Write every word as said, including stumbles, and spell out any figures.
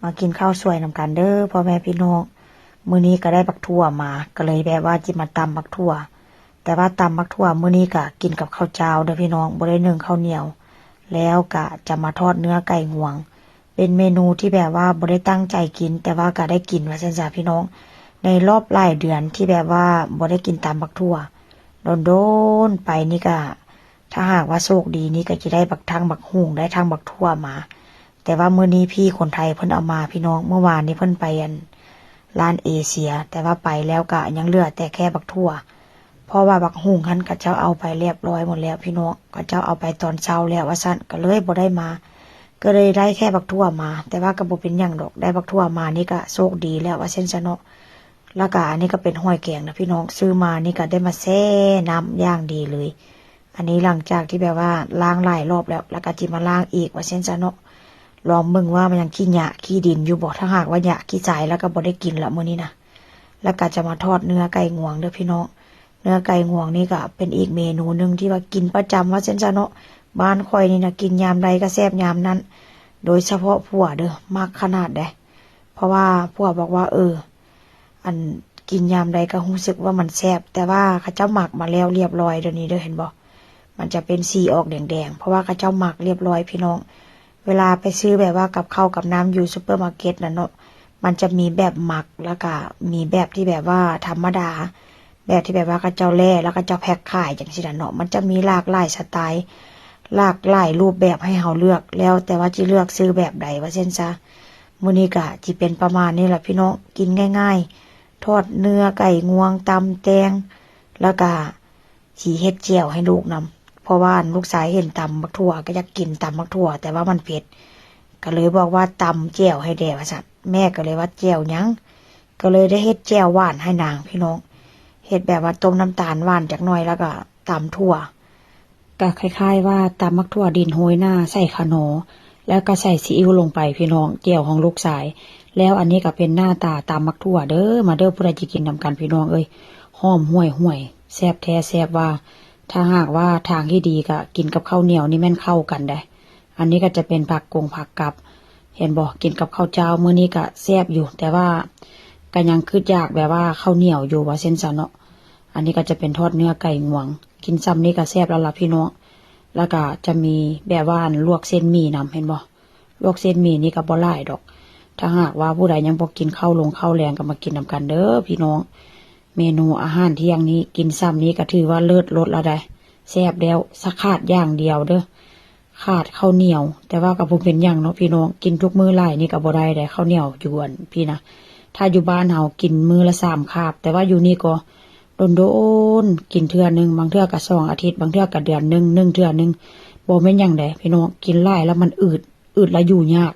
มากินข้าวสวยนำกันเด้อพ่อแม่พี่น้อง มื้อนี้ก็ได้บักถั่วมา ก็เลยแบบว่าจิมาตำบักถั่ว แต่ว่าตำบักถั่วมื้อนี้ก็กินกับข้าวเจ้าเด้อพี่น้อง บ่ได้นึ่งข้าวเหนียว แล้วก็จะมาทอดเนื้อไก่งวง เป็นเมนูที่แบบว่าบ่ได้ตั้งใจกิน แต่ว่าก็ได้กินว่าซั่นซะพี่น้อง ในรอบหลายเดือนที่แบบว่าบ่ได้กินตำบักถั่ว โดนๆไปนี่ก็ ถ้าหากว่าโชคดีนี่ก็จะได้บักทั้งบักหุ่งได้ทั้งบักถั่วมา แต่ว่ามื้อนี้พี่คนไทยเพิ่นเอามาพี่น้อง เมื่อวานนี้เพิ่นไปอันร้านเอเชีย แต่ว่าไปแล้วก็ยังเหลือแต่แค่บักถั่ว เพราะว่าบักหุ่งหั้นเขาเจ้าเอาไปเรียบร้อยหมดแล้วพี่น้อง เขาเจ้าเอาไปตอนเช้าแล้วว่าซั่น ก็เลยบ่ได้มา ก็เลยได้แค่บักถั่วมา แต่ว่าก็บ่เป็นหยังดอก ได้บักถั่วมานี่ก็โชคดีแล้วว่าซั่นซะเนาะ แล้วก็อันนี้ก็เป็นหอยแครงนะพี่น้อง ซื้อมานี่ก็ได้มาแช่น้ำอย่างดีเลย อันนี้หลังจากที่แบบว่าล้างหลายรอบแล้ว แล้วก็จิมาล้างอีกว่าซั่นซะเนาะ ลองเบิ่งว่ามันยังขี้หยะขี้ดินอยู่บ่ ถ้าหากว่าหยะขี้ทรายแล้วก็บ่ได้กินละมื้อนี้นะ แล้วก็จะมาทอดเนื้อไก่งวงเด้อพี่น้อง เนื้อไก่งวงนี่ก็เป็นอีกเมนูหนึ่งที่ว่ากินประจำว่าซั่นซะเนาะ บ้านข่อยนี่นะกินยามใดก็แซ่บยามนั้น โดยเฉพาะผัวเด้อ มักขนาดใด เพราะว่าผัวบอกว่า เออ อันกินยามใดก็รู้สึกว่ามันแซ่บ แต่ว่าเขาเจ้าหมักมาแล้วเรียบร้อยเดี๋ยวนี้เด้อ เห็นบ่ มันจะเป็นสีออกแดงๆ เพราะว่าเขาเจ้าหมักเรียบร้อยพี่น้อง เวลาไปซื้อแบบว่ากับข้าวกับน้ำอยู่ซูเปอร์มาร์เก็ตน่ะเนาะ มันจะมีแบบหมัก แล้วก็มีแบบที่แบบว่าธรรมดา แบบที่แบบว่าเขาเจ้าแล่ แล้วเขาเจ้าแพ็คขายจังซี้น่ะเนาะ มันจะมีหลากหลายสไตล์ หลากหลายรูปแบบให้เฮาเลือก แล้วแต่ว่าจิเลือกซื้อแบบใดว่าซั่นซะ มื้อนี้ก็จิเป็นประมาณนี้ล่ะพี่น้อง กินง่ายๆ ทอดเนื้อไก่งวง ตำแตง แล้วก็สิเฮ็ดแจ่วให้ลูกนำ เพราะว่าลูกชายเห็นตำบักถั่วก็อยากกินตำบักถั่ว แต่ว่ามันเผ็ด ก็เลยบอกว่าตำแจ่วให้แด่ว่าซั่น แม่ก็เลยว่าแจ่วหยัง ก็เลยได้เฮ็ดแจ่วหวานให้นางพี่น้อง เฮ็ดแบบว่าต้มน้ำตาลหวานจักหน่อย แล้วก็ตำถั่ว ก็คล้ายๆว่าตำบักถั่วดินโฮยหน้าใส่ขนอ แล้วก็ใส่ซีอิ๊วลงไปพี่น้อง แจ่วของลูกชาย แล้วอันนี้ก็เป็นหน้าตาตำบักถั่วเด้อ มาเด้อ ผู้ใดจะกินนำกันพี่น้องเอ้ย หอมห่วยๆ แซ่บแท้แซ่บว่า ถ้าหากว่าทางที่ดีก็กินกับข้าวเหนียวนี่แม่นเข้ากันได้ อันนี้ก็จะเป็นผักกงผักกับ เห็นบ่ กินกับข้าวเจ้ามื้อนี้ก็แซ่บอยู่ แต่ว่าก็ยังคิดอยากแบบว่าข้าวเหนียวอยู่ว่าซั่นซะเนาะ อันนี้ก็จะเป็นทอดเนื้อไก่งวง กินซ่ำนี้ก็แซ่บแล้วล่ะพี่น้อง แล้วก็จะมีแบบว่าลวกเส้นหมี่นำ เห็นบ่ ลวกเส้นหมี่นี่ก็บ่หลายดอก ถ้าหากว่าผู้ใดยังบ่กินข้าวลงข้าวแลงก็มากินนำกันเด้อพี่น้อง เมนูอาหารเที่ยงนี้กินซ่ำนี้ก็ถือว่าเลิศรสแล้วได้ แซ่บแล้ว สะขาดอย่างเดียวเด้อ ขาดข้าวเหนียว แต่ว่าก็บ่เป็นหยังเนาะพี่น้อง กินทุกมื้อหลายนี่ก็บ่ได้ได้ ข้าวเหนียวอยู่อันพี่นะ ถ้าอยู่บ้านเฮากินมื้อละสามคาบ แต่ว่าอยู่นี่ก็โดนๆ กินเทื่อหนึ่ง บางเทื่อก็สองอาทิตย์ บางเทื่อก็เดือนหนึ่ง นึ่งเทื่อหนึ่ง บ่แม่นหยังใดพี่น้อง กินหลายแล้วมันอืด อืดแล้วอยู่ยาก